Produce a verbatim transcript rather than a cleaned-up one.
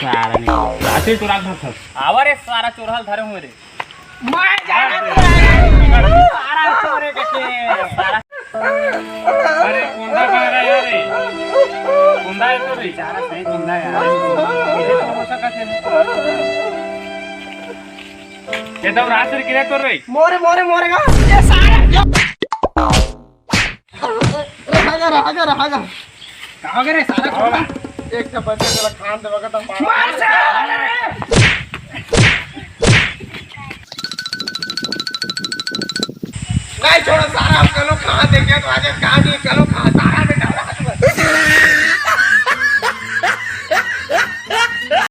सारा नहीं। राशि चुरा के धर। आवा रे सारा चोरहा ल धरे हुए रे। मैं जाना तो सारा चोरे के के। अरे कुंदा कहाँ रहा यार रे? कुंदा है तो रे। सारा सही कुंदा यार। ये तो राशि गिरे तो रे। मोरे, मोरे, मोरे का। ये सारा। रहा गा, रहा गा, रहा गा। कहाँ गए रे सारा छोरा? एक तो बच्चा चला खान देवा का तो मार। मार से। नहीं छोड़ा सारा, हम कल खान देखे तो आज खान